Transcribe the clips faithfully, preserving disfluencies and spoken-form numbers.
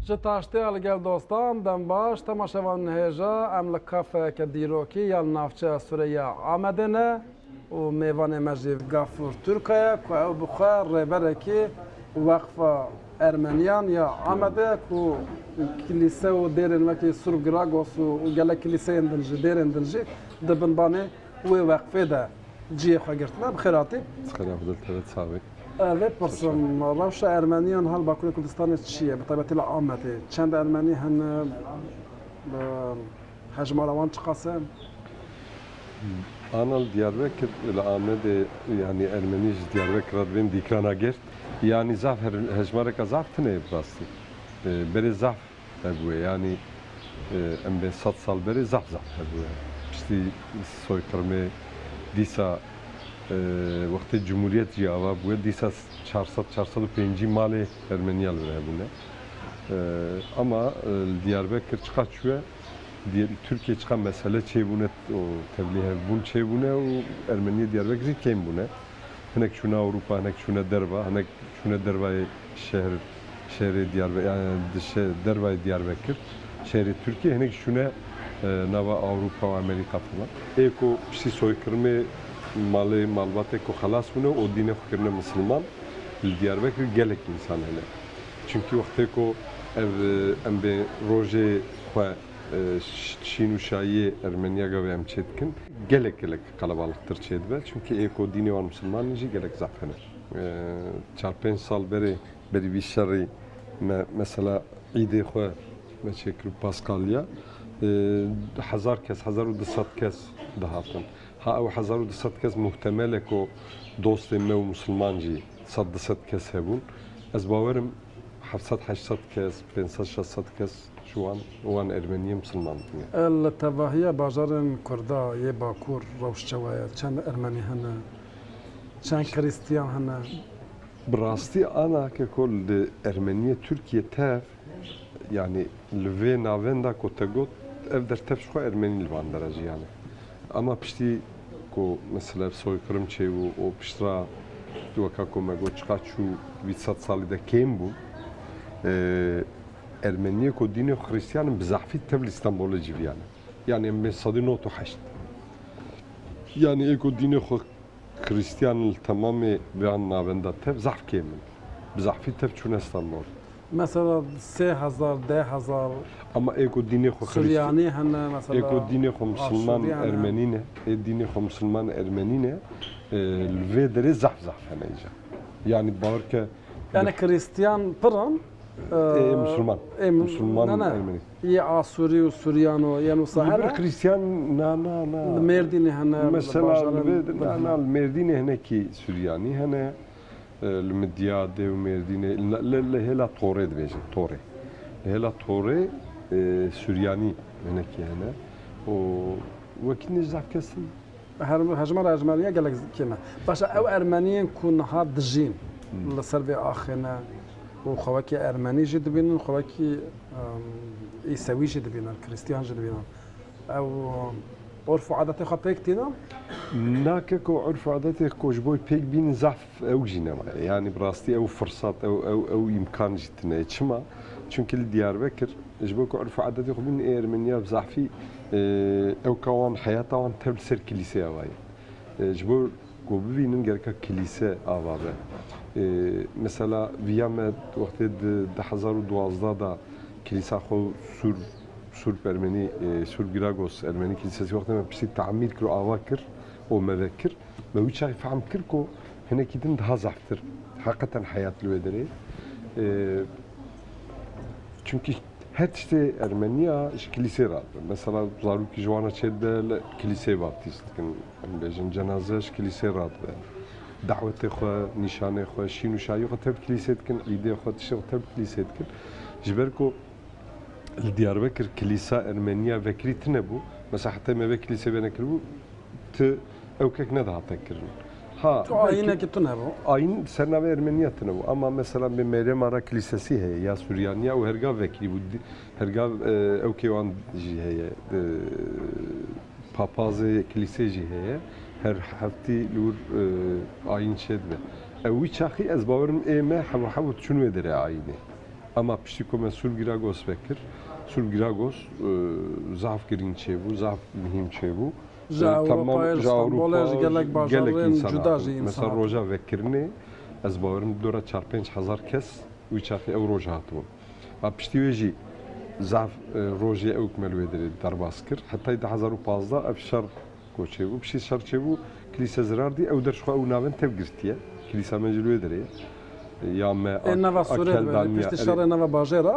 Ji taştê ya li gel dostan, dem baş, temaşevanên hêja, em li kafeyeke dîrokî ya li navçeya Sûrê ya Amedê ne û mêvanê me jî Gafûr Turka ye, ku ew bi xwe rêberekî Weqfa Ermeniyan ya Amedê ye, ku kilîse û dêrên wekî Surb Giragos û, û gelek kilîseyên din jî, dêrên din jî di binbanê wê weqfê de cihê xwe girtine. Bi xêr hatî. Xêra xwe dil tevê, sax bî. Vê pirsim, rewşa Ermeniyan ha li Bakurê Kurdistanê çi ye? Bi taybetî li Amedê. Çend Ermenî hene? Bi hejmara wan çiqas e? Ana li Diyarbekir, li Amedê, yanî Ermenî ji Diyarbekir re dibên dîkirana girt. Yanî zaf her-, hejmareka zaf tune ye bi rastî. E, berê zaf hebûye. Yanî, e, em bên sed sal berê zaf zaf hebûye. Piştî soykirmê dîsa, e, wextê Cumhuriyet jî ava bûye. Dîsa çar sed, çar sed û pêncî malê Ermeniya li vir hebûne. E, ama, e, li Diyarbekir çiqa çûye, Diye-, Tirkiye çiqa mesele çêbûne û tevlîhevbûn çêbûne û Ermeniyê Diyarbekir jî kêm bûne. Hinek çûne Ewropa, hinek çûne derva, hinek çûne dervayê şehr, şehrê Diyarbe-, yani di şe-, dervayê Diyarbekir, şehrê Tirkiye, hinek çûne, e, nava Ewropa û Amerîka falan. Ê ku piştî soykirmê malê malbatê ku xelas bûne û dînê xwe kirine misilman, li Diyarbekir gelek însan hene. Çimkî wextê ku ev, e, em bê rojê xwe e, ş-, şîn û şayiyê Ermeniya gavê em çêdikin, gelek gelek qelebalixtir çêdibe. Çimkî ê ku dînê wan misilman in jî gelek zaf hene. E, çar pênc sal berê, berî vî şerî me, mesela îdê xwe me çêkir Paskaliya, e, hezar kes, hezar û du sed kes dihatin. Ha ew hezar û du sed kes muhtemel e ku dostên me û misilman jî sed du sed kes hebûn. Ez bawerim heft sed heşt sed kes, pênc sed şeş sed kes ji wan, wan Ermeniyê misilman bûye. Li tevahiya bajarên Kurda yê Bakur rewş çawa ye? Çend Ermenî hene? Çend Krîstiyan hene? Bi rastî ana ke ku li Ermeniyê Tirkiye tev, yanî li vê navenda ku te got, ev der tev ji xwe Ermenî li van dera jiyane. Ama piştî ku mesela soykırım çêbû û piştre weka ku me got çiqa çû vî sed salî de kêm bû, e, Ermeniyê ku dînê xwe Xristiyan in bi zehfî tev li Stenbolê civiyane. Yani em bên sedî nod û heşt. Yani ê ku dînê xwe Xristiyan li temamê vê navenda tev zehf kêm in. Bi zehfî tev çûne Stenbol. Mesela sê hezar, deh hezar. Ama ê ku dînê xwe Xrist-, Suryanî hene, mesela ê ku dînê xwe Misilman Aşûrî hene. Ermenî ne, ê dînê xwe Misilman Ermenî ne, e, li vê derê zehf zehf hene îca. Yani bawer ke Yani Kristiyan pir in, e, ê Misilman. Ê mi-, Misilman ne, ne. Ermenî. Yê Asûrî û Suryan û yên wisa hene? Li vir Kristiyan na, na, na. Li Mêrdînê hene, li Mesela bajarên li vê, na, na, li Mêrdînê hinekî Suryanî hene. E, li Midyadê û Mêrdînê, li, li, li hêla Torê dibêjin, Torê. Li hêla Torê, e, Suryanî hinekî hene. Û wekî nê zaf kes in. Her, hejmara Ermeniya gelek kêm e. Baş e, ew Ermeniyên ku niha dijîn, Hmm. li ser vê axê ne û xwe wekî Ermenî jî dibînin, xwe wekî, em, Îsewî jî dibînin, Kristiyan jî dibînin. Ew urf û adetê xwe pêk tînin? Nake ku urf û adetê ku ji bo pêk bînin zaf ew jî nema. Yani bi rastî ew firsat, ew, ew, ew îmkan jî tine. Çima? Çimkî li Diyarbekir ji bo ku urf û adetê xwe bînin ê Ermeniya bi zafî, e, ew ka wan heyata wan tev li ser kilîseya ve ye. E, ji bo ku bibînin gereka kilîse ava be. E, mesela viya me wextê di du hezar û duwazdeh de kilîsa xwe Sur, Surp Ermenî, e, Surp Giragos Ermenî Kilîsesi wextê me piştî tamîr kir û ava kir û me vekir. Me wî çaxî fehm kir ku hinekî din daha zehftir heqeten heyat li wê derê. E, çimkî her tiştê Ermeniya ji kilîsê re dibe. Mesela zarokî ji wana çêdibe li kilîseyê baptîst dikin. Em bêjin cenaze ji kilîsê re dibe. Dawetê xwe, nîşanê xwe, şîn û şayî xwe tev kilîsê dikin, îdê xwe, tiştê xwe tev kilîsê dikin. Ji ber ku Li Diyarbekir kilîsa Ermeniya vekirî tune bû. Mesela heta me vê kilîsê vê nekiribû, ti ew kek nedihate kirin. Ha, Tu belkî ayînekî tune bû. Ayîn ser navê Ermeniya tune bû. Ama mesela bi Meryem Ara Kilîsesî heye ya Suryaniya û herga vekirî bû. Di-, herga, e, ew kê wan jî heye. E, papazê kilîsê jî heye. Her heftî li wir, e, ayîn çêdibe. Ew wî çaxî ez bawerim ê me hevo hevo çûn wê derê ayînê. Ama piştî ku me Surgiragos vekir, Surgiragos, e, zaf girîng çêbû, zaf muhîm çêbû. Ji E, Ewropayê, ji Stenbolê, ji gelek bajarên cuda jî Mesela însan. Roja vekirinê, ez bawerim dora çar pênc hezar kes wî çaxê ew roj hatibûn. A piştî wê jî zaf, e, rojê ew ku me li wê derê derbas kir. Heta du hezar û pazdeh ev şer ku çêbû, piştî şer çêbû, kilîse zirar dî, ew der ji xwe ew navên tev girtiye. Kilîsa me jî li wê derê ye. Ya me Ê nava Sûrê de piştî şerê nava bajêra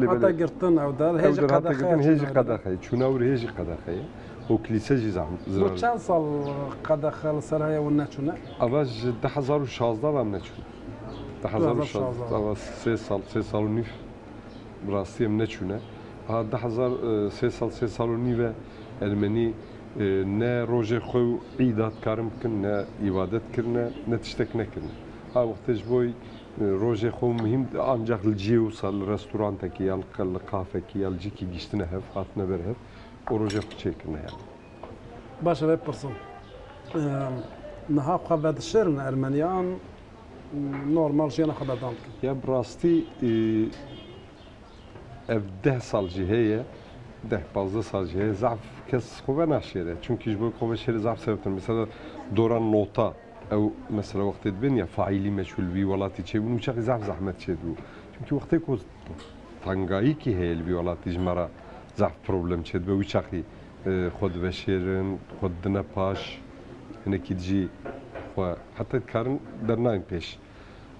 hate girtin ew der, hê jî qedexe. Hê jî qedexe. Çûna wir hê jî qedexe ye. Û kilîse jî zam zirar. Bo çend sal qedexe li ser heye û neçûne? Ava ji du hezar û şazdeh ve em neçûn. Du hezar û şazdeh. Ava sê sal, sê sal û nîv. Bi rastî em neçûne. Ha du hezar, e, sê sal, sê sal û nîv e Ermenî, e, ne rojê xwe û îda dikarin bikin, ne îbadet kirine, ne tiştek nekirine. Ha wextê ji bo, e, rojê xwe muhîm, ancak li cihê wisa, li restorantekî ya li, li kafekî ya li cîkî giştine hev, hatine ber hev, û rojê xwe çêkirine yani. Baş e, vê pirsin. E, niha xwe vedişêrin Ermeniyan, normal jiyana xwe berdewam dikin. Ya bi rastî, e, ev deh sal jî heye, deh pazdeh sal jî heye, zaf kes xwe venaşêre. Çunkî ji bo xwe veşêre zaf sebeb tune. Mesela dora nota, ew mesela wextê dibên ya faîlî meçhûl vî welatî çêbûn, wî çaxî zaf zehmet çêdibû. Çunkî wextê ku tengayîkî heye li vî welatî ji me re zaf problem çêdibe, wî çaxî, e, xwe diveşêrin, xwe didine paş, hinekî dijî xwe heta dikarin dernayên pêş.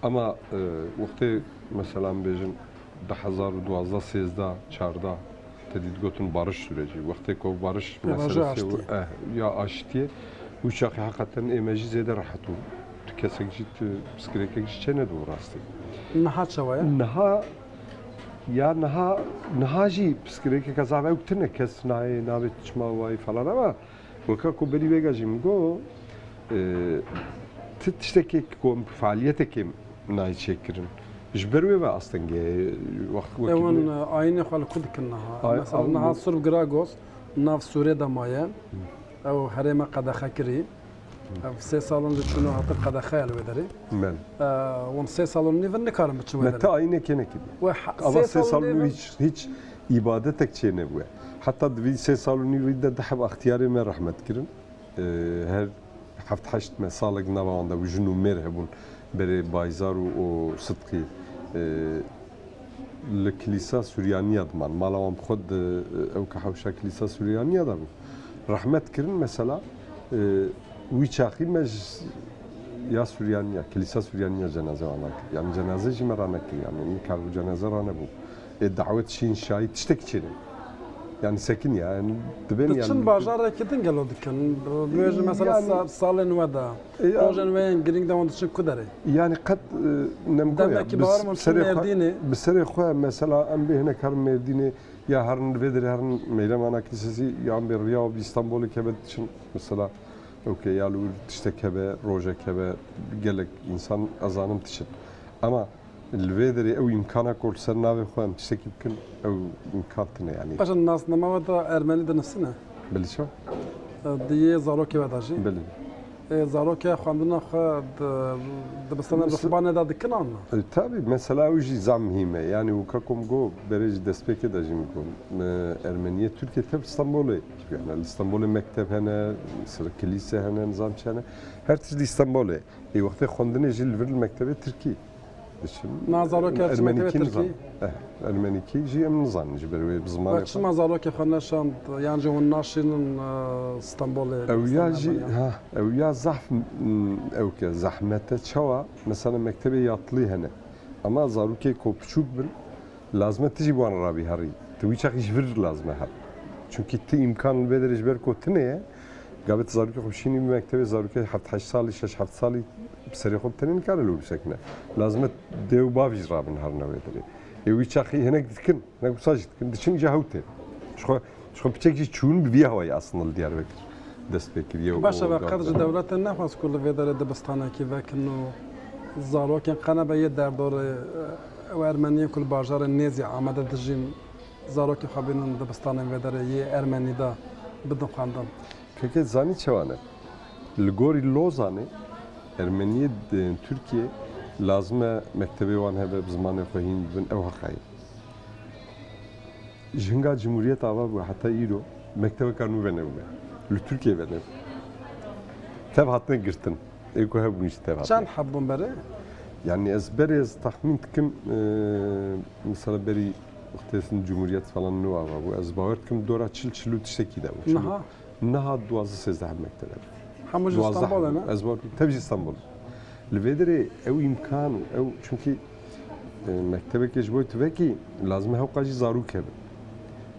Ama, e, wextê mesela em bêjin du hezar û duwazdeh, sêzdeh, çardeh, te dî digotin barış süreci. Wextê ku barış meselesi, eh, ya aştiyê, wî çaxî heqeten ê me jî zêde rehet bû. Tu kesek jî, tu piskirêkek jî çê nedibû rastî. Niha çawa ye? Niha, ya niha, niha jî piskirêkeke zaf ew tune kes nayê, navê çima wayî falan ama weka ku berî vêga jî min got, e, ti tiştekê ku em fealiyetekê nayê çêkirin. Ji ber wê ve astengê wext wekî. Ewin, e, ayînê xwe li ku dikin niha? Mesela niha Surb Giragos nav Sûrê de maye. Ew herême qedexe kirî. Ev sê salon ji çûna hatin qedexe ye li wê derê. Belê. Hûn sê salon nîvin nikarin biçin wê derê. Me ti ayînekê nekiriye. Ava sê salon nîv hiç, hiç îbadetek çê nebûye. Heta di vî sê salon nîvî de du heb extiyarê me rehmet kirin. E, her heft heşt me salek nava wan de bû, jin û mêr hebûn berê Bayzar û, û Sidqî, e, li Kilîsa Suryaniya diman. Mala wan bi xwe di, ew ke hewşa Kilîsa Suryaniya de bû. Rehmet kirin mesela, e, wî çaxî me ji ya Suryaniya, Kilîsa Suryaniya cenaze wan rakir. Yani cenaze jî me ranekir, yani nikaribû cenaze ranebû. Ê dawet şîn şahî tiştek çêne. Yani sekin ya, yani dibên yani. Diçin bajarekî din gelo dikin. Bêjin mesela salên we de. Rojên we yên girîng de wan diçin ku derê? Yani qet, e, nemko ya. Demekî bawer min çûn Mêrdînê. Bi serê xwe mesela em bê hinek herin Mêrdînê ya herin vê derê herin Meyremana Kilisesî ya em bê riya bi Stenbolê keve diçin. Mesela, okey, ya li wir tiştek hebe, rojek hebe, gelek însan ez zanim diçin. Ama Li vê derê ew îmkana ku li ser navê xwe em tiştekî bikin, ew îmkan tune, yanî. Paşa nasnama we de ermenî dinivîsîne? Belê çawa? Di yê zarokê we de jî? Belê. Ê, zarokê xwendina xwe di, dibistana Ruhbanê de dikin an na? E, tabî, mesela ew jî zam muhîm e. Yanî weka ku min got, berê ji destpêkê de jî min got. E, ermeniyê Tirkiyê tev Stenbolê. Yani li Stenbolê mekteb hene, mesela kilîse hene, nizam çi hene. Her tişt li Stenbolê. Ê, wextê xwendinê jî li vir li mektebê Tirkî. Diçin. Na zarokê çi mektebê Tirkî? Eh, Ermenîkî jî em nizanin ji ber wê bi zimanê xwe. Çima zarokê xwe neşand, yan jî hûn naşînin, e, Stenbolê? Ew ya jî, ha, ew ya zaf, m, ew ke zehmet e. Çawa? Mesela mektebê yatlî hene. Ama zarokê ku piçûk bin, lazim e tu jî bi wan re bî herî. Tu wî çaxî ji vir lazim e her. Çunkî tu îmkan li vê derê ji ber ku tune ye, Gavê tu zarokê xwe bişînî bi mektebê, zarokê heft heşt salî, şeş heft salî bi serê xwe bi tenê nikare li wir bisekine. Lazim e dê û bav jî rabin herine wê derê. Ê wî çaxî hinek dikin, hinek wisa jî dikin, diçin îca hew tên. Ji xwe, ji xwe piçek jî çûn bi vî hawayî aslında li Diyarbekir dest pê kiriye û. Baş e, ve qet ji dewletê nexwest ku li vê derê dibistanekî vekin û zarokên qenebe yê derdorê, ew ermeniyên ku li bajarê nêzî Amedê dijîn, zarokê xwe bînin dibistanên vê derê yê ermenî de bidin xwendin. Keke zanî çawa ne? Li gorî Lozanê ermeniyê di Tirkiyê Lazim e mektebê wan hebe, bi zimanê xwe hîn bibin, ew heqa ye. Ji hinga Cumhuriyet ava bû heta îro mektebeka nû venebûme. Li Tirkiyê venebû. Tev hatine girtin. Ê ku hebûn jî tev hatine. Çend heb bûn berê? Yani ez berê ez texmîn dikim, e, mesela berî wextê Cumhuriyet falan nû ava bû. Ez bawer dikim dora çil, çil û tiştekî de bû. Çil û Niha? Niha duwazdeh sêzdeh heb mektebe. Hemû ji Duwazdeh Stenbolê ne? Ez bawer dikim tev jî Stenbol. Li vê derê ew îmkan û ew, çunkî, e, mektebekê ji bo tu vekî lazim e hewqa jî zarok hebe.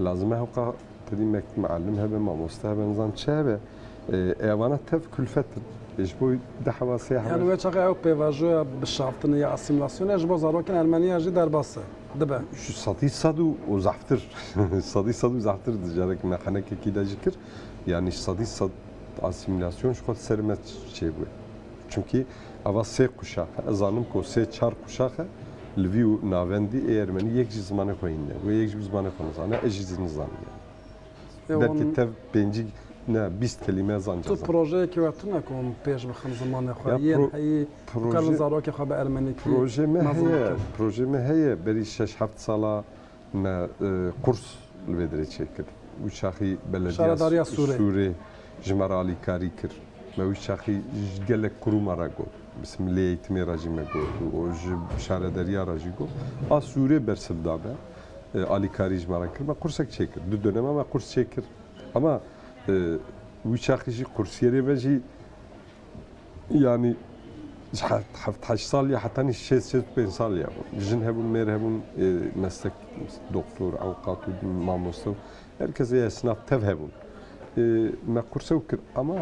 Lazim e hewqa tedî mek-, muallim hebe, mamoste hebe, nizam çi hebe. E, evana tev kulfet in. E, ji bo du hewa sê hewa. Yani wê çaxê ew pêvajoya bişaftinê ya asîmîlasyonê ji bo zarokên ermeniya jî derbas e, dibe. Ji sedî sed û, û zehftir. Sedî sed û zehftir di careke me xenekekî de jî kir. Yani ji sedî sed asîmîlasyon ji xwe ser me çêbûye. Çimkî ava sê quşax e. Ez zanim ku sê çar quşax e li vî û navendî ê ermenî yek jî zimanê xwe hîn ne. Wê yek jî zimanê xwe nizane, ez jî nizanî yani. Ê, Belkî wan tev pêncî, ne, bîst kelîme ez anca Tu zanim. projeyekî we tune ku hûn pêş bixin zimanê xwe? Ya Yên pro-, heyî, proje, karin zarokê xwe bi ermenîkî projê me mezin heye, bikin? Projê me heye, berî şeş heft sala me, e, kurs li vê derê çêkir. Wî çaxî belediya Şaredariya Sûrê. Sûrê ji me re alîkarî kir. Me wî çaxî ji gelek kurûma re got. Bi Milli Eğitimê re jî me got û ji şaredariya re jî got. A Sûrê bersiv da me, e, alîkarî ji me re kir. Me qursek çêkir. Du dönema me qurs çêkir. Ama, e, wî çaxî jî kursiyerê me jî, yani, ji heft, heft heşt sal ya, hetanî şêst, şêst û pênc sal ya. Jin hebûn, mêr hebûn, e, meslek, doktor, ewqat û mamoste û her kesê ya esnaf tev hebûn. E, me qurse û kir. Ama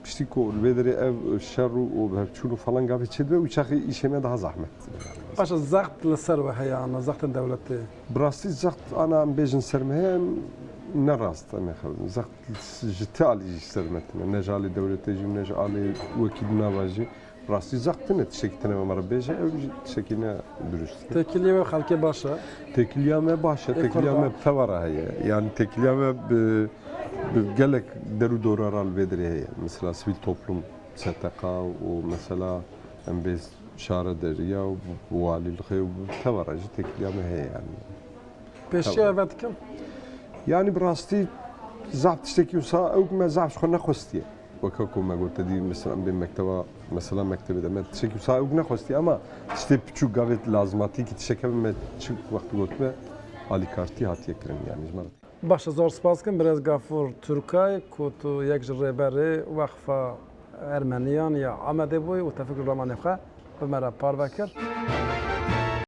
piştî ku li vê derê ev şer û, û hevçûn û falan gavê çêdibe, wî çaxî îşê me daha zehmet. Paşa zext li ser we heye, ana zextên dewletê? Bi rastî zext, ana em bêjin ser me heye, em ne rast em ê xebin. Zext ji ti alî jî ser me tine. Ne ji alî dewletê jî, ne ji alî wekî di nava jî. Rastî zext tine, tiştekî tine me re bêje, ew jî tiştekî ne durust e. Têkiliyê we xelkê baş e? Têkiliya me baş e, Ê têkiliya kurda? me bi teva re heye. Yani têkiliya me bi, bi gelek der û dora re li vê derê heye. Mesela sivîl toplum, S T K û mesela em bê şaredariya û walîlixê û bi teva re jî têkiliya me heye yani. Pêşiya Teva. ve dikim? Yani bi rastî zaf tiştekî wisa ew me zaf ji xwe nexwestiye. Weke ku me got, te dî, mesela, em bên mekteba, mesela, mektebê de me tiştekî wisa ew nexwestiye, ama tiştê piçûk gavê lazimatî ki tiştek hebe me çi wext got me alîkartî hatiye kirin, yani ji me re. Baş e, zor spas dikim birêz Gafûr Turkay ku tu yek ji rêberê Weqfa Ermeniyan ya Amedê bûyî û te fikr û ramanê xwe bi me re parve kir.